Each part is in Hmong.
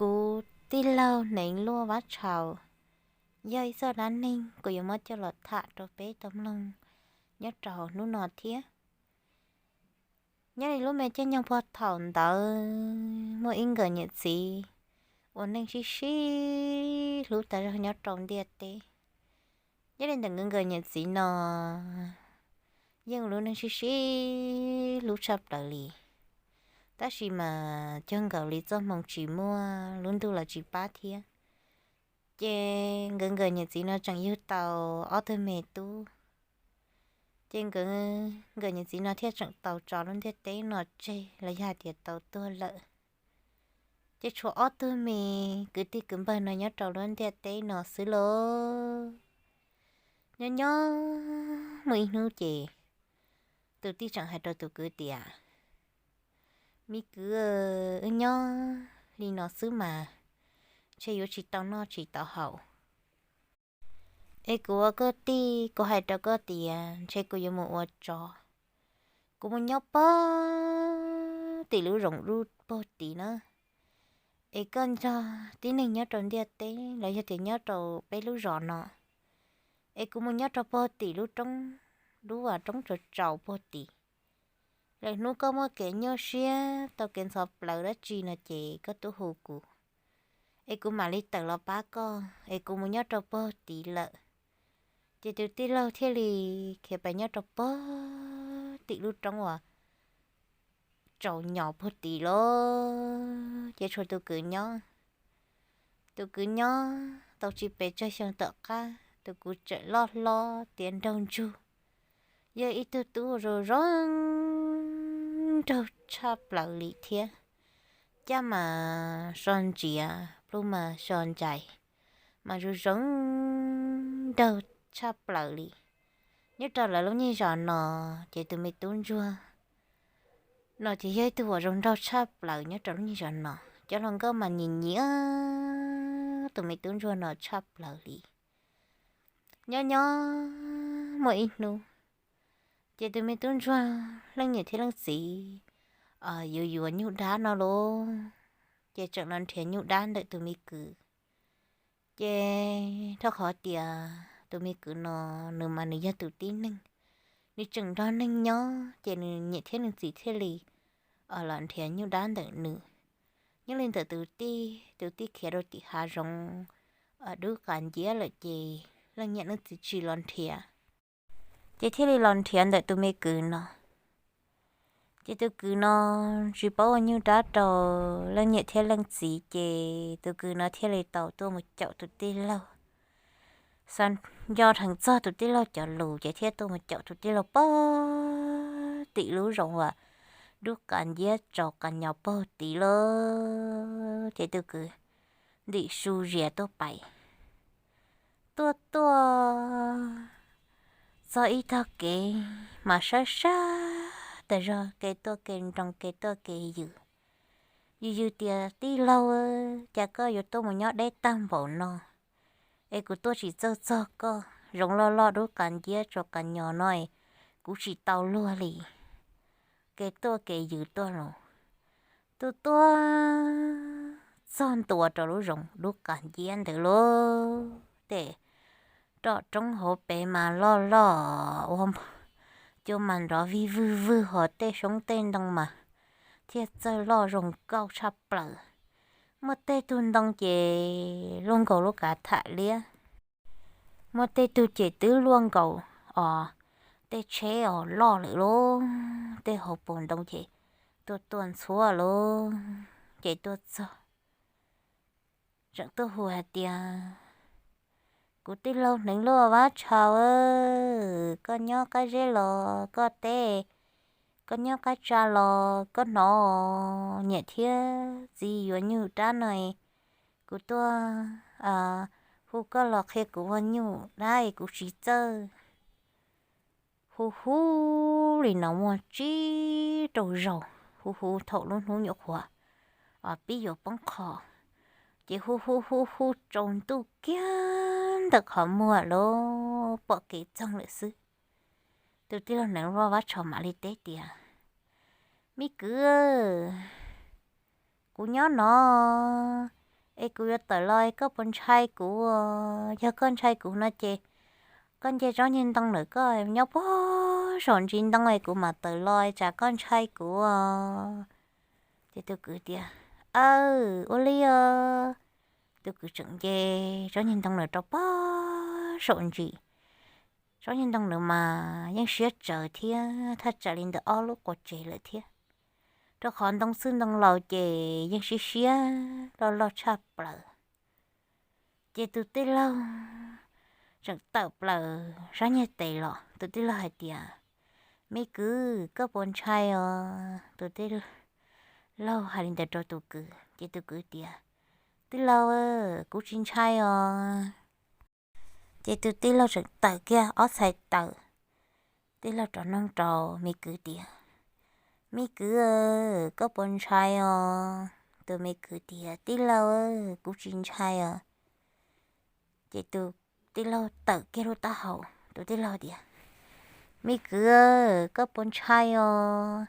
Kuv tij laug Hneev Luaj Vab Tshau yog ib txoj dab neeg kuv yuav muab coj los tham rau peb tau mloog nyob rau hnub no thiab. Nyob li lub me caij nyoog puag thaum ntawd muaj ib nkawm niam txiv ua neej sib sib hlub tas zog nyob rau ntiaj teb. Nyob li ntawm nkawd nkawm niam txiv no yeej ua lub neej sib sib hlub tshaj plaws li, tab sis mas cog nkaus li txoj hmoo tsis muaj, lub ntuj los tsis pab thiab. Ces nkawd nkawm niam txiv no tseem yug tau ob tug me tub. Ces nkawd nkawm niam txiv no thiaj tseem tau tso lub ntiaj teb no tseg los yog hais tias tau tuag lawm. Ces tshuav ob tug me kwv tij kwv npawg no nyob rau lub ntiaj teb no xwb lauj. Nyob nyob muaj ib hnub ces tus tij tseem hais rau tus kwv tias, Me kwv, wb nyob li no xwb mas ntshe yuav tsis tau noj tsis tau haus. Es kuv ua koj tij, kuv hais rau koj tias ntshe kuv yuav mus ua tsov, kuv mus nyob pog tim lub zoov dub pog tid na. Es koj nrog tib neeg nyob rau ntiaj teb los yog tias nyob rau peb lub zos no, es kuv mus nyob rau pog tim lub roob dub uas roob tsaus tsaus pog tid. Lwm hnub koj muaj kev nyuaj siab tau kev ntxhov plawv dab tsi no ces koj tuaj hu kuv, es kuv mam li tawm los pab koj, es kuv mus nyob rau pog tid lawm. Ces tus tij laug thiaj li khiav pais nyob rau pog tim lub roob uas tsaus nyos pog tid lauj. Ces tshuav tus kwv nyob. Tus kwv nyob tau tsis pes tsawg xyoo tom qab tus kwv txawm loj hlob tiav nraug ntsug, yog ib tug tub zoo zoo nraug tshaj plaws li thiab. Caj mas so ntsiav, plhu mas so ntsais, mas zoo zoo nraug tshaj plaws li. Nyob rau lawv lub nyuag zos no, ces tus me tub ntsuag no ces yog ib tug uas zoo nraug tshaj plaws nyob rau lub nyuag zos no. Cov hluas nkauj mas nyiam nyiam tus me tub ntsuag no tshaj plaws li. Nyob nyob muaj ib hnub, ces tus me tub ntsuag leej niam thiab leej txiv yuav yuav nyuj dab no lauj. Ces tseem los nrhiav nyuj dab ntawm tus me kwv. Ces rau qhov tias tus me kwv no nws mas nws yog tus tib neeg, nws tseem nrog neeg nyob, ces nws niam thiab nws txiv thiaj li los nrhiav nyuj dab ntawm nws. Nyob li ntawm tus tij, tus tij khiav rau tim hav zoov dub qas nciab lawm ces leej niam leej txiv tsis los nrhiav, ces thiaj li los nrhiav ntawm tus me kwv no. Ces tus kwv no tsis paub ua nyuj dab rau leej niam thiab leej txiv, ces tus kwv no thiaj li tau tuaj mus caum tus tij laug. Xav nco dheev txog tus tij laug cov lus, ces thiaj tuaj mus caum tus tij laug pog tim lub zoov uas dub qas nciab tsaus qas nyos pog tid lauj. Ces tus kwv ntim su zias tuaj pais, tuaj tuaj txog ib tog kev mas sab sab tas zog, kev tuaj kev nroo, kev tuaj kev yws. Yws yws tias, Tij laug, cas koj yuav tuaj mus nyob deb tag npaum no, es kuv tuaj tsis txawj txog koj. Zoov loj loj dub qas nciab tsaus qas nyos no es kuv tsis tau luag li. Kev tuaj kev yws tuaj los, tuaj tuaj txog ntua rau lub zoov dub qas nciab ntawd lauj. Tej roj roob hauv pes mas loj loj ua, cua mas nrov vig vwg vwg, hos tej xyoob tej ntoo mas thiaj txawj loj zoo nkauj tshaj plaws. Muaj tej tug ntoo ces luaj nkaus lub kav tham liab, muaj tej tug ces twb luaj nkaus os tej tsheb os loj lawm lauj. Tej hauv paus ntoo ces tuaj tuaj ntxhuab lauj. Ces tuaj txog, tseem tuaj hu hais tias, Kuv tij laug Hneev Luaj Vab Tshau, koj nyob qab zeb los koj teb, koj nyob qab tsa los koj hnov, niam thiab txiv yuav nyuj dab no, kuv tuaj hu koj los qhia kuv ua nyuj dab es kuv tsis txawj. Hu hu li no muaj tsib rau zaus, hu hu thaum lub hnub nyuam qhuav pib yuav poob qho, ces hu hu hu hu tsaus ntuj kiag ntawm qhov muag lawm, pom kev txoog lawm xwb. Tus tij laug Hneev Luaj Vab Tshau mam li teb tias, Me kwv, kuv nyob no, Es kuv yuav tawm los, koj puas ntshai kuv? Yog koj ntshai kuv no ces koj nce tsob niag ntoo ntawm koj nyob puag saum ntsis ntoo es kuv mam tawm los, tsam koj ntshai kuv. Ces tus kwv tias, Aw, ua li os. Tus kwv tseem nce tsob niag ntoo ntawd rau puag saum ntsis. Tsob niag ntoo ntawd mas yeej siab tsawv thiab, thaj tsam li ntawm ob lub quas tsev lawm thiab, rau qhov ntoo xwb ntoo laus ces yeej siab siab loj loj tshaj plaws. Ces tus tij laug tseem tawm plaws sab niag tes los, tus tij laug hais tias, Me kwv, koj puas ntshai os? Tus tij laug hais li ntawd rau tus kwv ces tus kwv tias, Tij laug, kuv tsis ntshai os. Ces tus tij laug tseem tawm kiag ob txhais taws, tij laug rov noog rau me kwv tias, Me kwv, koj puas ntshai os? Tus me kwv tias, Tij laug, kuv tsis ntshai os. Ces tus tij laug tawm kiag lub taub hau, tus tij laug tias, Me kwv, koj puas ntshai os?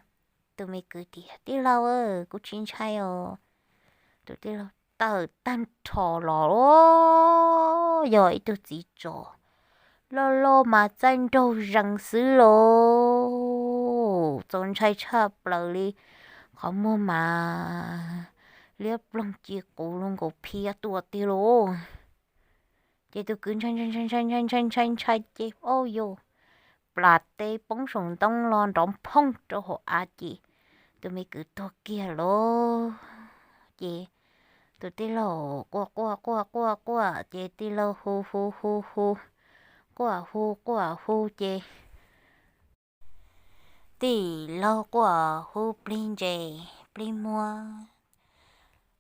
Tus me kwv tias, Tij laug, kuv tsis ntshai os. Tus tij laug tawm tag nrho los, yog ib tug txiv tsov loj loj mas txaij nraug zees xwb lauj, txaus ntshai tshaj plaws li, qhov muag mas liab ploog ci quv lub nkaus phiab tuaj tiag lauj. Ces tus kwv ntshai ntshai ntshai ntshai ntshai ntshai ntshai ces, au yos, plas teb poob saum ntoo los nrov phooj rau hauv av ces tus me kwv tuag kiag lauj. Ces tus tij laug quaj quaj quaj quaj quaj ces tij laug hu hu hu hu, quaj hu quaj hu ces tij laug quaj hu plig ntses plig muag,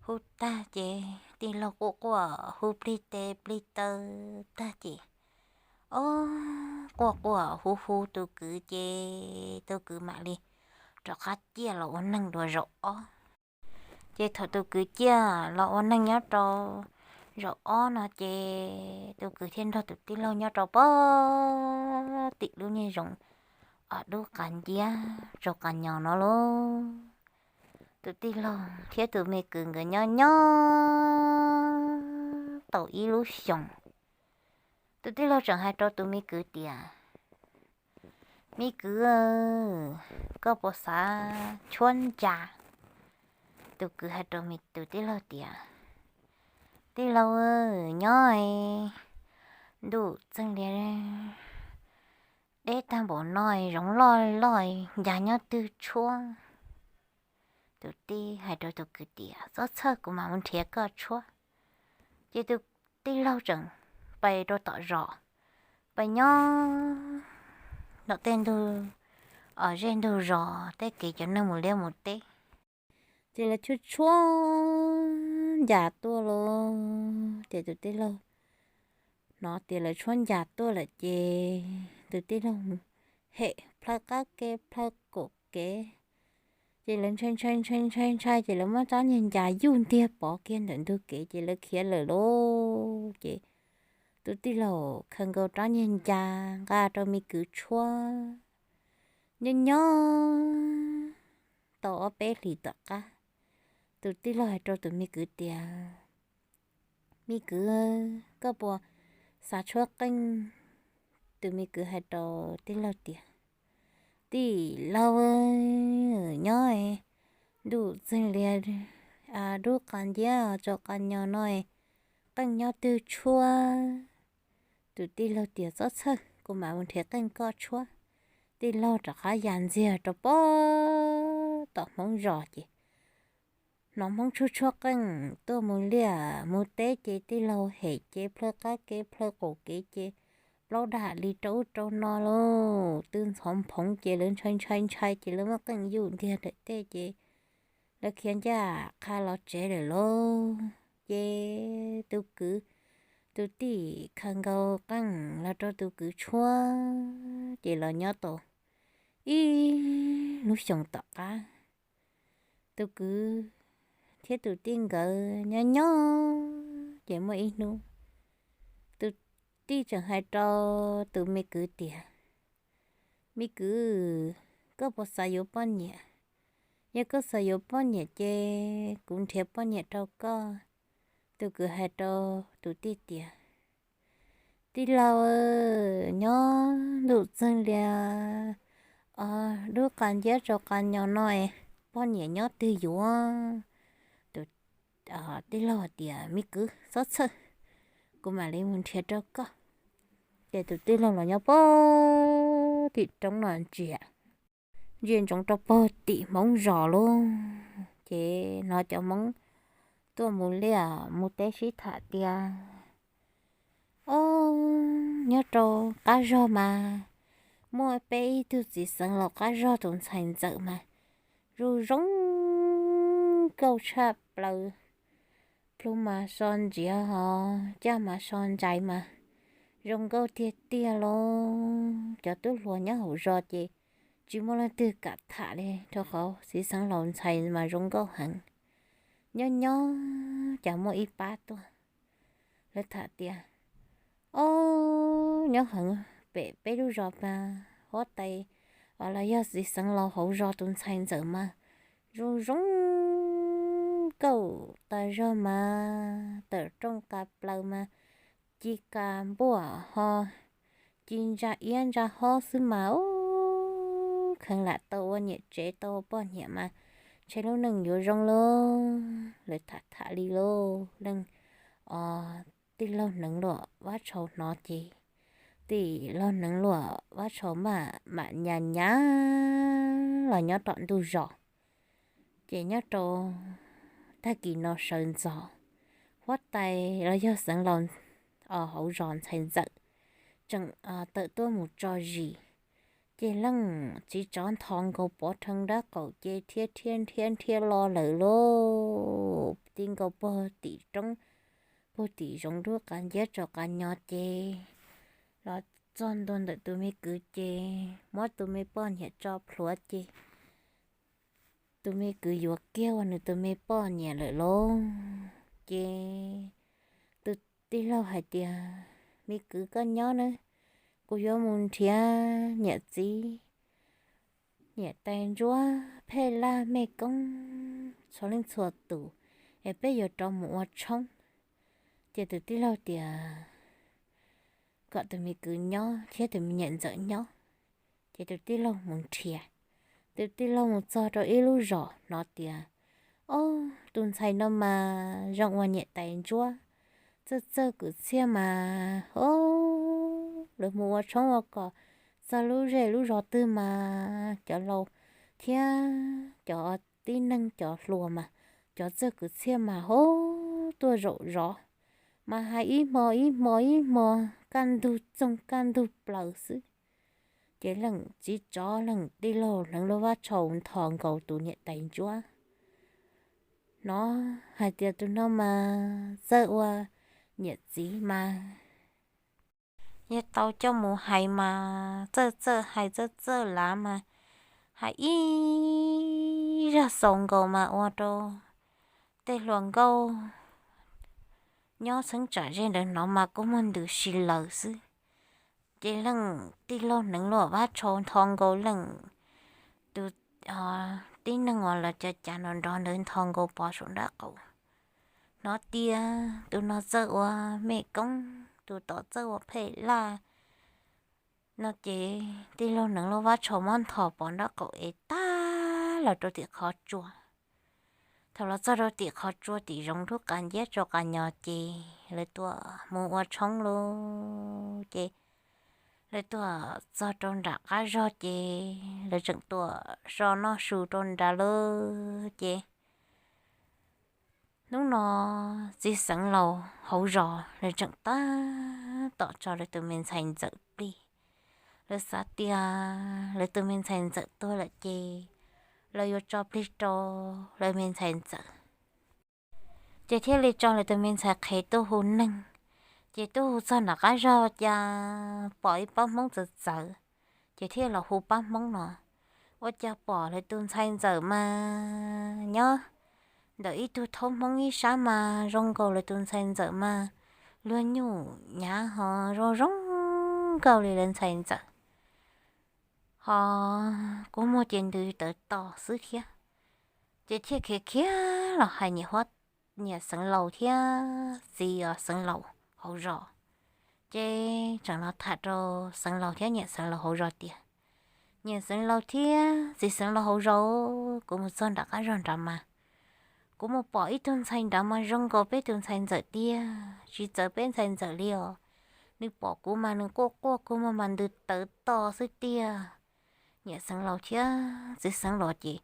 hu tag ces tij laug quaj quaj hu plig tes plig taw tag ces, o, quaj quaj hu hu tus kwv ces tus kwv mam li rov qab ciaj los ua neeg dua zaum ob. Ces thaum tus kwv ciaj los ua neeg nyob rau zaum ob no ces tus kwv thiaj nrog tus tij laug nyob rau pog tim lub niag zoov os dub qas nciab tsaus qas nyos no lauj. Tus tij laug thiab tus me kwv nkawd nyob nyob tau ib lub xyoos, tus tij laug tseem hais rau tus me kwv tias, Me kwv, koj puas xav tshuab ncas? Tus kwv hais rau tus tij laug tias, Tij laug, nyob ntuj txeeg li deb tag npaum no, zoov loj loj, ncas nyob twg tshuab? Tus tij hais rau tus kwv tias, Txhob txhawj, kuv mam mus nrhiav koj tshuab. Ces tus tij laug tseem pais rau tom zos, pais nyob tom tej ntug os zej ntug zos tej kev cov neeg mus liaj mus teb. Ces lawv tshuab tshuab ncas tuaj lauj. Ces tus tij laug hnov tias lawv tshuab ncas tuaj lawm ces tus tij laug hem plhaw qab kev plhaw kaum kev. Ces lawv ntshai ntshai ntshai ntshai ntshai ces lawv muab rab niag ncas yuj ntiag pov kiag ntawm ntug kev ces lawv khiav lawm lauj. Ces tus tij laug khaws nkaus rab niag ncas nqa rau me kwv tshuab. Nyob nyob tau ob peb hlis tom qab, tus tij laug hais rau tus me kwv tias, Me kwv, koj puas xav tshuab qeej? Tus me kwv hais rau tij laug tias, Tij laug, nyob ntuj txeeg li dub qas nciab tsaus qas nyos no, qeej nyob twg tshuab? Tus tij laug tias, Txhob txhawj, kuv mam mus nrhiav qeej koj tshuab. Tij laug rov qab ya ntxiag rau pog tom Hmoob zos ces hnov Hmoob tshuab tshuab qeej tuaj mus liaj mus teb ces tij laug hem ces plhaw qab kev plhaw qaum kev ces plaub dam li rau ub rau no lauj, tw ntxhov nphoov ces lawv ntshai ntshai ntshai ces lawv muab qeej yuj ntiag ntawm tej ces lawv khiav ncaj qha los tsev lawm lauj. Ces tus kwv, tus tij khaws nkaus qeej los rau tus kwv tshuab ces los nyob tau ib lub xyoos tom qab. Tus kwv thiab tus tij nkawd nyob nyob ces muaj ib hnub tus tij tseem hais rau tus me kwv tias, Me kwv, koj puas xav yuav poj niam? Yog koj xav yuav poj niam ces kuv nrhiav poj niam rau koj. Tus kwv hais rau tus tij tias, Tij laug, nyob ntuj txeeg lias, dub qas nciab tsaus qas nyos no es poj niam nyob twg yuav? Tus tij laug hais tias, Me kwv, txhob txhawj, kuv mam li mus nrhiav rau koj. Ces tus tij laug los nyob pog tim roob no ntsia, ntsia ntsoov rau pog tim Hmoob zos lauj. Ces hnov cov Hmoob tuaj mus liaj mus teb sib tham tias, Ob, nyob rau qab zog mas muaj peb ib tug txiv xeev laus qab zog tus ntxhais ntxawm mas zoo zoo nkauj tshaj plaws, plhu mas so ntsiav hos caj mas so ntsais mas zoo nkauj tiag tiag lauj. Cov tub hluas nyob hauv zos ces tsis muaj leej twg kam tham li, rau qhov txiv xeev laus ntxhais mas zoo nkauj heev. Nyob nyob cas muaj ib pab tuaj, lawv tham tias, Ob, nyob heev pem peb lub zos mas huab tais los yog txiv xeev laus hauv zos tus ntxhais ntxawm mas zoo zoo nkauj tas zog mas tawm rooj qas plaws mas ci kas npuaj ho ci ntsa iab ntsa hob xwb mas, ub, kheev lam tau ua niam tsev tau ua poj niam mas ntshe lub neej yuav zoo lauj. Lawv tham tham li lauj, leej, o, tij laug Hneev Luam Vab Tshau hnov ces, tij laug Hneev Luam Vab Tshau mam mam nyas nyas los nyob tom ntug zos. Ces nyob rau tag kis no sawv ntxov, huab tais los yog xeev laus hauv zos ntxhais ntxawm tseem tawm tuaj mus tso zis, ces leej txiv tsov nthos nkaus pov rheev nraub qaum ces rhiab rhiab nrhiab nrhiab los lawm lauj, ti nkaus pog tim roob, pog tim zoov dub qas nciab tsaus qas nyos ces los txog ntua ntawm tus me kwv ces muab tus me poj niam tso plhuav ces tus me kwv yuav kiag ua nws tus me poj niam lawm lauj. Ces tus tij laug hais tias, Me kwv koj nyob nawb, kuv yuav mus nrhiav niam txiv, niam tais ntsuab, phej laj, mej koob, txhua leej txhua tus es peb yuav rov mus ua tshoob. Ces tus tij laug tias kom tus me kwv nyob thiab tus me niam ntxawm nyob. Ces tus tij laug mus nrhiav, tus tij laug mus txog rau ib lub zos hnov tias, Ob, tus ntxhais no mas zoo ua niam tais ntsuab, txawj txawj kwv txhiaj mas, ob, lawv mus ua tshoob ua kos txog lub zej lub zos twg mas cov laus thiab cov tib neeg cov hluas mas cov txawj kwv txhiaj mas ho tuaj zaum zov, mas hais ib hmo ib hmo ib hmo, kaj ntug txoog kaj ntug plaws xwb. Ces leej txiv tsov leej tij laug Hneev Luam Vab Tshau nthos nkaus tus niam tais ntsuab, hnov hais tias tus no mas txawj ua niam txiv mas, yog tau coj mus hais mas txawj txawj hais txawj txawj lav mas, hais ib zaj xaus nkaus mas ua rau tej hluas nkauj nyob txheeb tsam ze ntawd hnov mas kua muag ntws si lawm xwb. Ces leej tij laug Hneev Luam Vab Tshau nthos nkaus leej tus tib neeg uas lawv cov cav nrov nrov ntawd nthos nkaus pov saum nraub qaum, hnov tias tus no txawj ua mej koob, tus tom txawj ua phej laj no. Ces tij laug Hneev Luam Vab Tshau muab nthos pov nraub qaum es tag los rau tim qhov tsua. Thaum los txog rau tim qhov tsua tim zoov dub qas nciab tsaus qas nyos ces lawv tuaj mus ua tshoob lauj. Ces lawv tuaj txog rau nram qab zog ces lawv tseem tuaj so noj su rau nrad lauj. Ces hnub no txiv xeev laus hauv zos lawv tseem tab tom tso lawv tus me ntxhais ntxawm plig. Lawv xav tias lawv tus me ntxhais ntxawm tuag lawm ces lawv yuav tso plig rau lawv me ntxhais ntxawm, ces thiaj li tso lawv tus me ntxhais qhev tuaj hu neeg. Ces tuaj hu txog nram qab zog cas pom ib pab Hmoob txawv txawv, ces thiaj los hu pab Hmoob no, ua cas pom lawv tus ntxhais ntxawm mas nyob ntawm ib tug thaub Hmoob ib sab mas zoo nkaus lawv tus ntxhais ntxawm mas luag nyuj nyav ho zoo zoo nkaus li lawv ntxhais ntxawm, ho kua muag ces ntws tawv tos xwb thiab. Ces thiaj khiav khiav los hais niam huab niam xeev laus thiab txiv xeev laus hauv zos. Ces tseem los tham rau xeev laus thiab niam xeev laus hauv zos tias, niam xeev laus thiab txiv xeev laus hauv zos, kuv mus txog nram qab zos nrad mas kuv mus pom ib tug ntxhais nrad mas zoo nkaus peb tus ntxhais ntxawm tiag, tsis txawv peb ntxhais ntxawm li os. Nws pom kuv mas nws quaj quaj kua muag mas ntws tawv to xwb tiag. Niam xeev laus thiab txiv xeev laus ces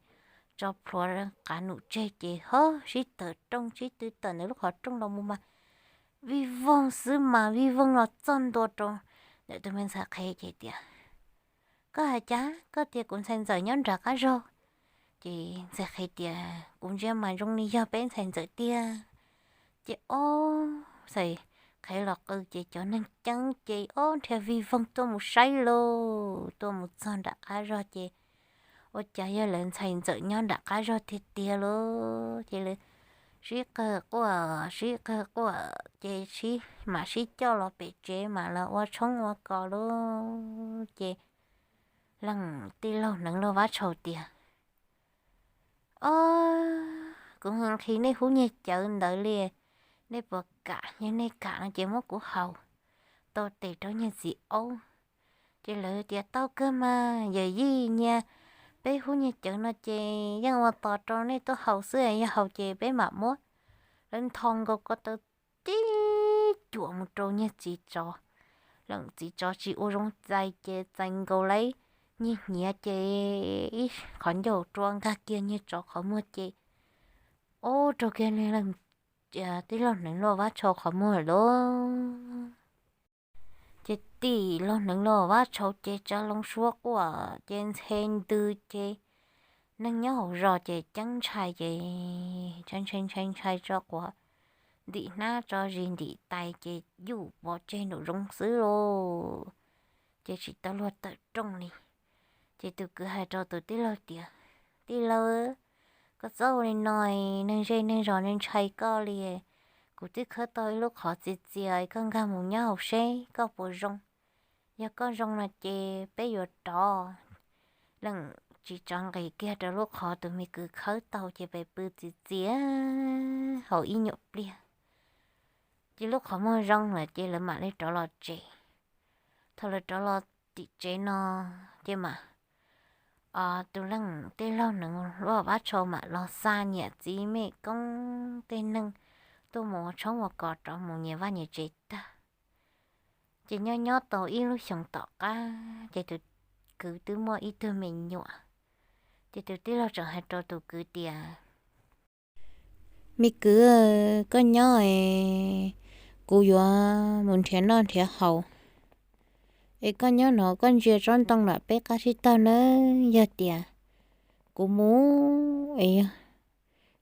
tso plhuav qav num tseg ces ho sib tawm rooj sib tw tawm ntawm lub qhov rooj los mus mas vij voog xwb mas vij voog los txog ntua rau ntawm tus me ntxhais qhev ces tias, koj hais cas koj tias kuv ntxhais ntxawm nyob nram qab zos? Ces ntxhais qhev tias kuv ntsia mas zoo li yog peb ntxhais ntxawm tiag. Ces ob ntxhais qhev los qw ces cov neeg ceeb ces ob nrhiav vij voog tuaj mus saib lauj, tuaj mus txog nram qab zos ces ua cas yog lawv ntxhais ntxawm nyob nram qab zos tiag tiag lauj. Ces lawv sib qawg quaj sib qawg quaj ces sib mam sib coj los pem tsev mam los ua tshoob ua kos lauj. Ces leej tij laug hneev luag Vab Tshau tias, o, kuv nqhis nej hub nyiag cawv ntawd li, nej puas kam? Yog nej kam no ces muab kuv haus tau tes rau nyiag txiv aub. Ces lawv tias tau kawg mas yawm yij, nyiag peb hub nyiag cawv no ces yeej ua tos rau nej tuaj haus xwb, yog haus ces peb mam muab. Lawv ntho nkaus ko taw tib cuam mus rau nyiag txiv tsov. Leej txiv tsov tsis ua zoo txais ces txais nkaus lawv nyiag hniav ces ib qhov ncauj rua nkag kiag nyiag tsov qhov muag ces ua rau kiag leej tij laug hneev luag Vab Tshau qhov muag lawm lauj. Ces tij laug hneev luag Vab Tshau ces tsav loo suab quaj ces ntxhe ntws ces neeg nyob hauv zos ces ceeb ntshai ces ntshai ntshai ntshai ntshai tso quav ntim hnab tso zis ntim tais ces yuj pov tseg nraum zoov xwb lauj. Ces tsis tau luag tawm rooj li. Ces tus kwv hais rau tus tij laug tias, tij laug, koj txhob ua li no, neeg zej neeg zos ntshai koj li. Kuv twb khawb tau ib lub qhov txias txias, koj nkag mus nyob hauv seb koj puas zoo. Yog koj zoo no ces peb yuav rov. Leej txiv tsov nqis kiag rau lub qhov tus me kwv khawb tau ces pes pw txias txias hauv ib nyuam pliag. Ces lub qhov muag zoo lawm ces lawv mam li rov los tsev. Thaum lawv rov los tim tsev no ces mas tus leej tij laug hneev luag Vab Tshau mam los xa niam txiv mej koob tej neeg tuaj mus ua tshoob ua kos rov mus nyias vaj nyias tsev tag. Ces nyob nyob tau ib lub xyoos tom qab ces tus kwv twb muaj ib tug me nyuam. Ces tus tij laug tseem hais rau tus kwv tias, me kwv, koj nyob es kuv yuav mus nrhiav noj nrhiav haus, es koj nyob no koj ntsia tsob ntoo lam peb qab sib taug nawb. Yog tias kuv mus es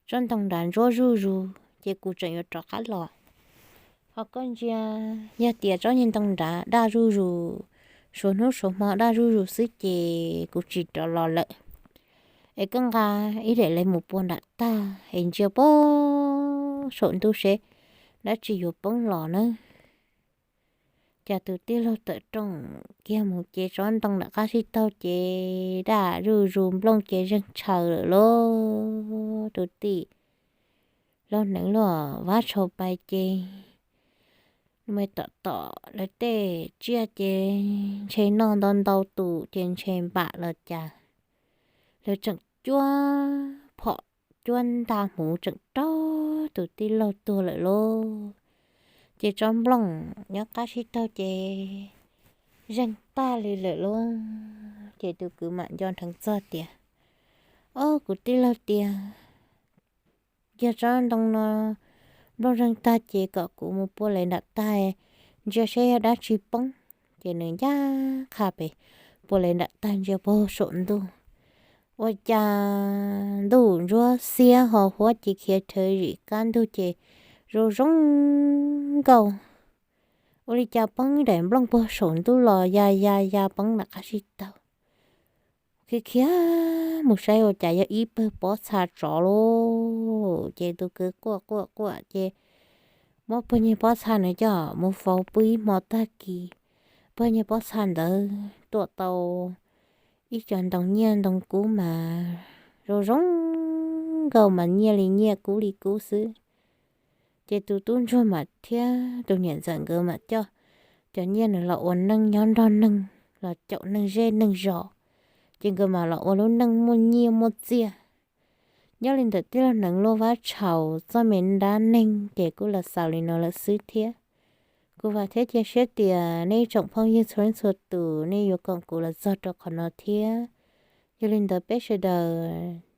tsob ntoo nrad ntsuab zuj zus ces kuv tseem yuav rov qab los. Ho koj ntsia, yog tias tsob niag ntoo nrad daj zuj zus, suav hnub suav hmo daj zuj zus xwb ces kuv tsis rov los lawm. Es koj nqa ib daim lawv mus pua nram tag es ntsia puag saum ntuj seb dab tsi yuav poob los nawb. Ces tus tij laug tawm rooj kiag mus ces tsob ntoo nram qab sib taug ces daj zuj zus nplooj ces zeeg tshaws lawm lauj. Tus tij laug hneev luag Vab Tshau pais ces tom tom lawv tej tsiaj ces ntshe noj ntau ntau tus ces ntshe npam los cas, lawv tseem cuab phom cuab nta hmuv tseem raug tus tij laug tuag lawm lauj. Ces tsob nplooj nyob qab sib taug ces zeeg tag li lawm lauj. Ces tus kwv mam nco nrheev txog tias, o, kuv tij laug tias yog tsob ntoo no nplooj zeeg tag ces kom kuv mus pua lawv nram tag ntsia seb yog dab tsi poob. Ces nws ncaj qha pes pua lawv nram tag ntsia puag saum ntuj, ua cas ntuj ntsuab xiab ho huab ces khiav rhawv zim kab ntug ces zoo zoo nkauj. Ua li cas poob daim nplooj puag saum ntuj los ya ya ya poob nram qab sib taug. Khiav khiav mus saib ua cas yog ib pawg pob txha tsov lauj. Ces tus kwv quaj quaj quaj ces muab pawg niag pob txha na coj mus faus pw ib hmo tag kis, pawg niag pob txha ntawd tuaj tau ib co ntoo nyiaj ntoo kub mas zoo zoo nkauj mas nyiaj li nyiaj kub li kub xwb. Ces tus tub ntsuag mas thiab tus niam ntxawm nkawd mas coj cov nyiaj no los ua neej nyob nrog neeg, los caum neeg zej neeg zos, ces nkawd mas los ua lub neej muaj nyiaj muaj txiaj. Nyob li ntawm tij laug Neev Luaj Vab Tshau txoj me dab neeg ces kuj los xaus li no lawm xwb thiab. Kuv vam thiab cia siab tias nej ib tsoom phooj ywg txhua leej txhua tus nej yuav koom kuv los txog rau qhov no thiab. Yog li ntawd peb sawv daws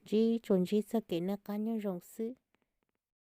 ntsib tsuas ntsib txoj kev noj qab nyob zoo xwb.